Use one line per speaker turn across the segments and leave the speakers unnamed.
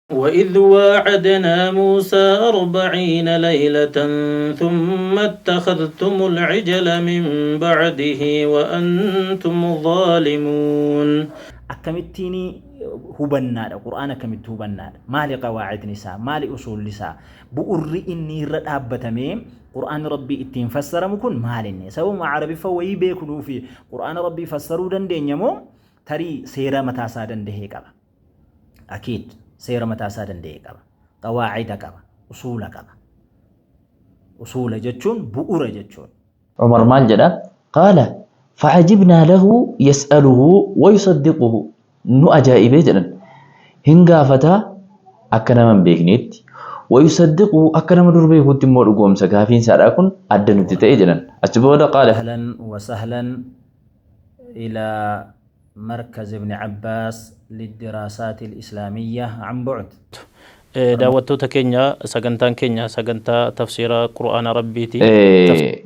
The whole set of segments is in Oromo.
وإذ واعدنا موسى 40 ليلة ثم اتخذتم العجل من بعده وأنتم ظالمون.
Akkamittiin hubannaadha? Qur'aana akkamitti hubannaadha? Maali qawaacidni isaa? Maali usuulli isaa? Bu'urri inni irra dhaabbatamee Qur'aanni Rabbii ittiin fassaramu kun maalinni? Sababuma Arabiffa wayii beeknuufi Qur'aana Rabbii fassaruu dandeenya moo tarii seera mataa isaa dandahee qaba? Akiid, seera mataa isaa danda'e qaba. Qawaacida qaba. Usuula qaba. Usuula jechuun bu'ura jechuun.
Umar maal jedha? Qaala fa'ajibnaa lahu yas'aluhu wa yusaddiquhu, nu ajaa'ibee jedhan, hin gaafataa akka nama hin beekneetti, wa yusaddiquhu, akka nama dur beekuutti immoo dhugoomsa. Gaafiin isaadhaa kun adda nutti ta'e jedhan. Achi booda qaala
أهلا وسهلا إلى مركز ابن عباس للدراسات الإسلامية عن بعد.
Daawwattoota keenya, sagantaan keenya sagantaa tafsiira Qur'aana Rabbiiti.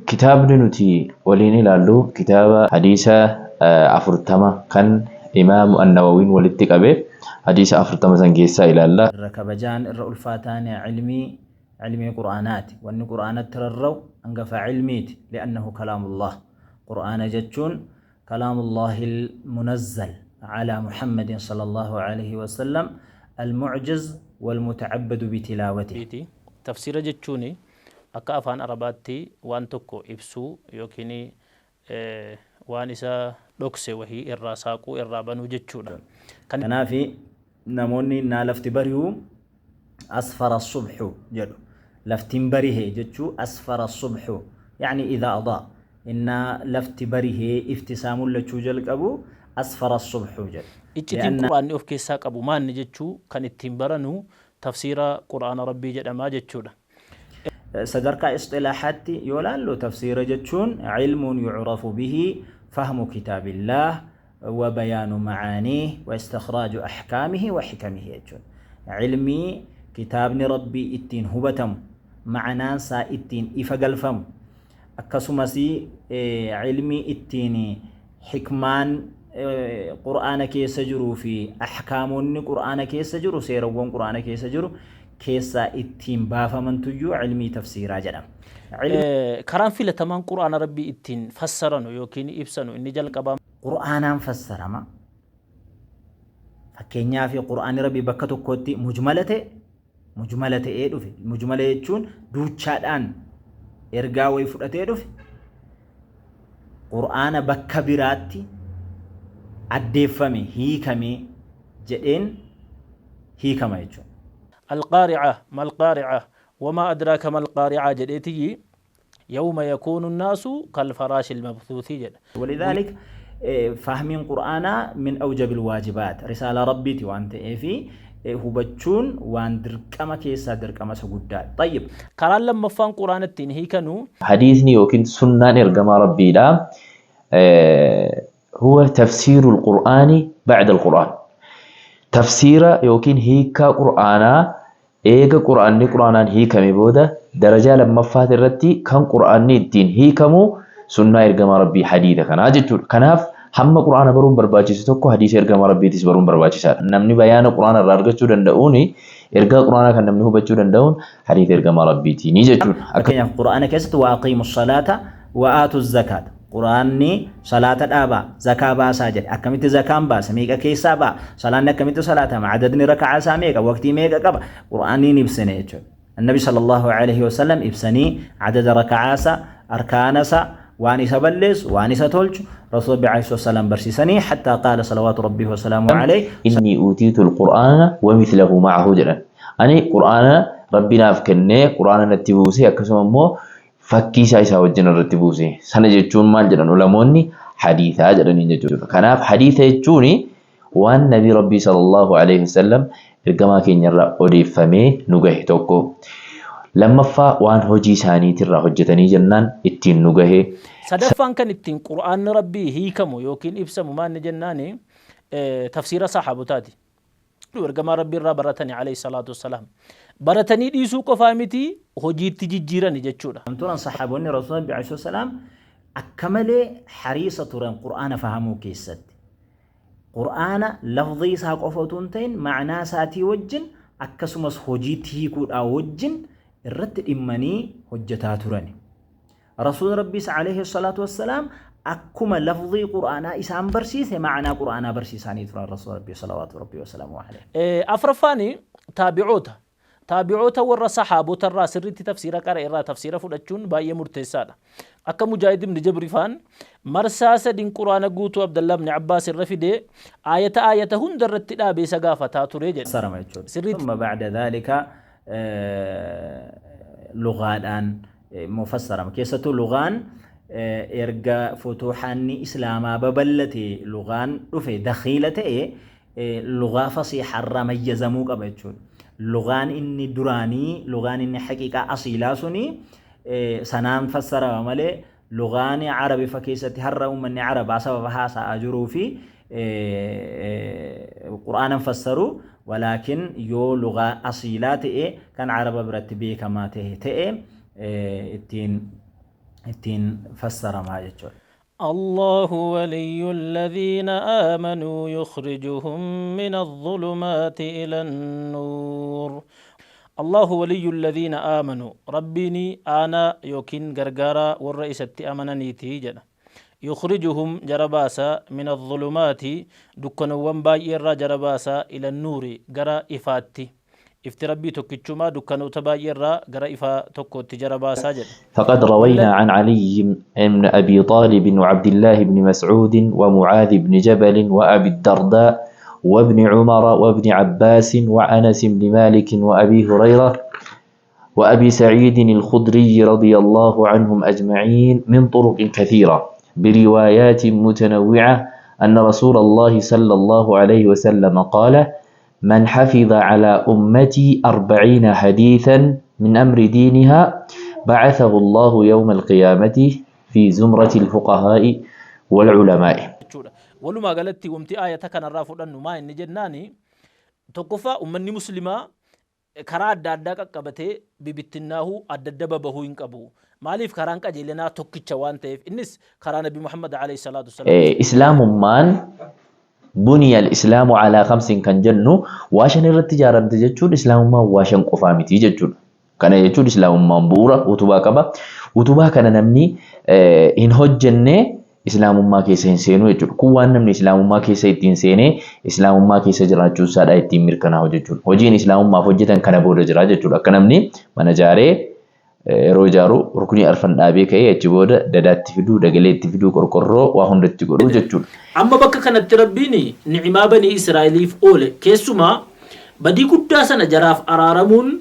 Kitaabni nuti waliin ilaallu kitaaba hadiisa 40 kan Imaamu Annawawiin walitti qabe, hadiisa 40 san keessaa ilaalla.
Irra kabajaan, irra ulfaataan ilmii, ilmii Qur'aanaati. Wanni Qur'aanatti rarra'u hangafa ilmiiti. لأنه كلام الله. Qur'aana jechuun كلام الله المنزل على محمد صلى الله عليه وسلم المعجز والمتعبد بتلاوته.
Tafsiira jechuun akka afaan Arabaatti waan tokko ibsuu yookiin waan isa dhokse wahii irraa saaquu, irraa banuu jechuudha.
Kan Kanaafi namoonni naa lafti bari'u "أسفر الصبح" jedhu. Laftiin barihe jechuu "أسفر الصبح" يعني إذا أضاء, innaa lafti barihee ifti isaa mul'achuu jalqabu "أسفر الصبح" jedhu.
Iccitiin
لأن
Qur'aanni of keessaa qabu maanni jechuu kan ittiin baranu tafsiira Qur'aana Rabbii jedhamaa jechuudha.
Sadarkaa isxilaahaatti yoo laallu, tafsiira jechuun علم يعرف به فهم كتاب الله وبيان معانيه واستخراج أحكامه وحكمه jechuun cilmii kitaabni Rabbii ittiin hubatamu, ma'anaan isaa ittiin ifa galfamu, akkasumas cilmii ittiin xikmaan Qur'aana keessa jiruu fi ahkaamonni Qur'aana keessa jiru, seerawwan Qur'aana keessa jiru keessaa ittiin baafamantuyyuu cilmii tafsiiraa jedhama.
Karaan filatamaan Qur'aana Rabbii ittiin fassaranu yookiin ibsanu inni jalqabaa
Qur'aanaan fassarama. Fakkeenyaaf, Qur'aanni Rabbii bakka tokkotti mujmala ta'e, mujmala ta'ee dhufe. Mujmala jechuun duuchaadhaan ergaa wayii fudhatee dhufe. Qur'aana bakka biraatti addeeffame, hiikame jedheen hiikama jechuudha.
القارعة ما القارعة وما أدراك ما القارعة jedheetiyyi يوم يكون الناس كالفراش المبثوث jedha.
ولذلك fahmiin Qur'aanaa من أوجب الواجبات, risaalaa Rabbiiti waan ta'eefi hubachuun waan dirqama keessaa dirqama isa guddaadha. طيب.
Karaan lammaffaan Qur'aana ittiin hiikanu
Hadiisni yookiin sunnaan ergamaa Rabbiidha. هو تفسير القرآن بعد القرآن. Tafsiira yookiin hiikkaa Qur'aanaa eega Qur'aanni Qur'aanaan hiikame booda darajaa lammaffaati irratti kan Qur'aanni ittiin hiikamu sunnaa ergamaa Rabbii, hadiisa kanaa jechuudha. Kanaaf hamma Qur'aana baruun barbaachisu tokko hadiisa ergamaa Rabbiitis baruun barbaachisaadha. Namni bayaana Qur'aana irraa argachuu danda'uun, ergaa Qur'aanaa kan namni hubachuu danda'uun hadiisa ergamaa Rabbiitiini jechuudha. Akka
Fakkeenyaaf, Qur'aana keessatti "وأقيموا الصلاة وآتوا الزكاة", Qur'aanni salaata dhaabaa, zakaa baasaa jedhe. Akkamitti zakaan baasa? Meeqa keessaa ba'a? Salaanni akkamitti salaatama? Adadni raka'aa isaa meeqa? Waqtii meeqa qaba? Qur'aanni hin ibsine jechuudha. Annabi صلى الله عليه وسلم ibsanii adada raka'aasa, arkaanasa, waan isa balleessu, waan isa tolchu Rasuul Rabbi عليه السلام barsiisanii, حتى قال صلوات ربي وسلامه عليه
"إني أوتيت القرآن ومثله معه" jedhan. Ani Qur'aana Rabbi naaf kennee, Qur'aana natti buuse, akkasuma immoo fakkii isaa isaa wajjin irratti buuse. Sana jechuun maal jedhan ulamoonni? Hadiisaa jedhanii jechuudha. Kanaaf hadiisa jechuun waan Nabii Rabbii صلى الله عليه وسلم ergamaa keenyarraa odeeffamee nu gahe tokko. Lammaffaa, waan hojii isaaniitirraa hojjetanii jennaan ittiin nu gahe.
Sadaffaan kan ittiin Qur'aanni Rabbii hiikamu yookiin ibsamu maanni jennaani tafsiira saxaabotaati. Ergamaa Rabbii irraa baratanii عليه الصلاة والسلام. Baratanii dhiisuu qofaa miti, hojiitti jijjiirani jechuudha.
Turan saxaabonni Rasuul Rabbi عليه السلام akka malee hariisa turan Qur'aana fahamuu keessatti. Qur'aana lafzii isaa qofa otoo hin ta'in ma'anaa isaatii wajjin. akkasumas hojiitti hiikuudhaa wajjin irratti dhimmanii hojjataa turani. Rasuulli Rabbiis alayhi salaatu wassalaam akkuma lafzii Qur'aanaa isaan barsiise ma'anaa Qur'aanaa barsiisaanii turan Rasuulli Rabbii salawaatu Rabbii wasalaamu alayhi.
Afraffaan taabi'oota. Taabi'oota warra sahaabota irraa sirriitti tafsiira qara'e irraa tafsiira fudhachuun baay'ee murteessaadha. Akka Mujaahid ibn Jabri faan marsaa sadin Qur'aana guutuu Abdallah ibn Abbaas irra fidee aayata aayata hunda irratti dhaabee isa gaafataa ture jedha.
Fassarama jechuudha.
Sirriitti.
Thumma ba'da dhaalika lughaadhaan immoo fassarama. Keessattuu lughaan erga futuuhaanni Islaamaa baballate lughaan dhufe dakhiila ta'e lughaa fasiiharraa mayyazamuu qaba jechuudha. Lughaan inni duraanii, lughaan inni haqiiqaa asiilaa suni sanaan fassarama malee lughaan Arabifa keessatti har'a uummanni Arabaa sababa haasa'aa jiruu fi Qur'aanan fassaru walaakin yoo lughaa asiilaa ta'e kan Araba biratti beekamaa ta'e ta'e ittiin fassaramaa jechuudha.
الله ولي الذين آمنوا يخرجهم من الظلمات إلى النور الله ولي الذين آمنوا ربيني أنا يوكين غرغارا والرئيسة أمننيتي جدا يخرجهم جرباسا من الظلمات دكانوان بايرا جرباسا إلى النور غرا إفاتي ifti Rabbii tokkichumaa dukkanoota baay'ee irraa gara ifaa tokkootti jara baasaa jedha.
فقد روينا عن علي بن أبي طالب وعبد الله بن مسعود ومعاذ بن جبل وأبي الدرداء وابن عمر وابن عباس وأنس بن مالك وأبي هريرة وأبي سعيد الخدري رضي الله عنهم أجمعين من طرق كثيرة بروايات متنوعة أن رسول الله صلى الله عليه وسلم قال: من حفظ على أمتي 40 حديثا من أمر دينها بعثه الله يوم القيامة في زمرة الفقهاء والعلماء.
Jechuudha. Walumaa galatti wamti aayata kanarraa fudhannu maa inni jennaani, tokkoffaa ummanni muslimaa karaa adda addaa qaqqabatee bibittinnaahuu adda adda babahuu hin qabu. Maaliif? Karaan qajeelinaa tokkicha waan ta'eef, innis karaa Nabi Muhammad alayhi salaatu wassalaam.
Islaamummaan بني الإسلام على خمس kan jennu waa shan irratti ijaaramte jechuun islaamummaan waa shan qofaa miti jechuudha. Kana jechuun islaamummaan bu'uura utubaa qaba. Utubaa kana namni hin hojjenne islaamummaa keessa hin seenu jechuudha. Kun waan namni islaamummaa keessa ittiin seenee islaamummaa keessa jiraachuu isaadhaa ittiin mirkanaa'u jechuudha. Hojiin islaamummaaf hojjetan kana booda jira jechuudha. Akka namni mana ijaaree yeroo ijaaru ruknii arfan dhaabee ka'ee achi booda dadaatti fiduu, dagaleetti fiduu, qorqorroo waa hundatti godhuu jechuudha.
Amma bakka kanatti Rabbiin ni'imaa banii Israa'eliif oole keessumaa badii guddaa sana jaraaf araaramuun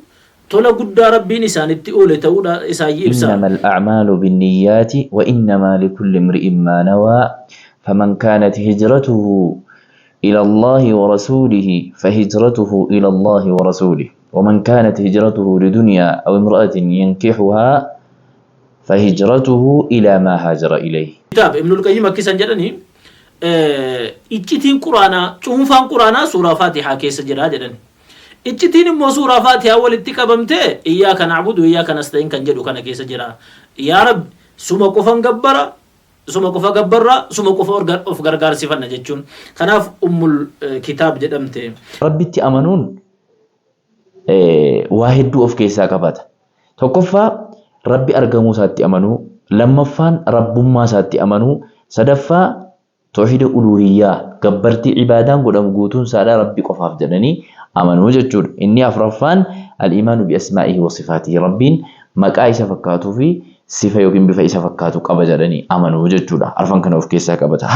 tola guddaa Rabbiin isaanitti oole ta'uudha isaayyii ibsa.
إنما الأعمال بالنيات وإنما لكل امرئ ما نوى فمن كانت هجرته إلى الله ورسوله فهجرته إلى الله ورسوله ومن كانت هجرته لدنيا أو امرأة ينكحها فهجرته إلى ما هاجر إليه.
Kitaaba Ibnul Qayyim akka isaan jedhanii iccitiin Quraanaa, cuunfaan Quraanaa suuraa Faatihaa keessa jira jedhan. Iccitiin immoo suuraa Faatihaa walitti qabamtee إياك نعبد وإياك نستعين kan jedhu kana keessa jira. Yaa Rabbi, suma qofan gabbara, suma qofa gabbarra, suma qofa of gargaarsifanna jechuun. Kanaaf ummul kitaab jedhamte.
Rabbitti amanuun waa hedduu of keessaa qabata. Tokkoffaa Rabbi argamuu isaatti amanuu, lammaffaan rabbummaa isaatti amanuu, sadaffaa toohida uluhiyyaa gabbartii ibaadaan godhamu guutuun isaadhaa Rabbi qofaaf jedhanii amanuu jechuudha. Inni afuraffaan الإيمان بأسمائه وصفاته, Rabbiin maqaa isa fakkaatuu fi sifa yookiin bifa isa fakkaatu qaba jedhanii amanuu jechuudha. Arfan kana of keessaa qabata.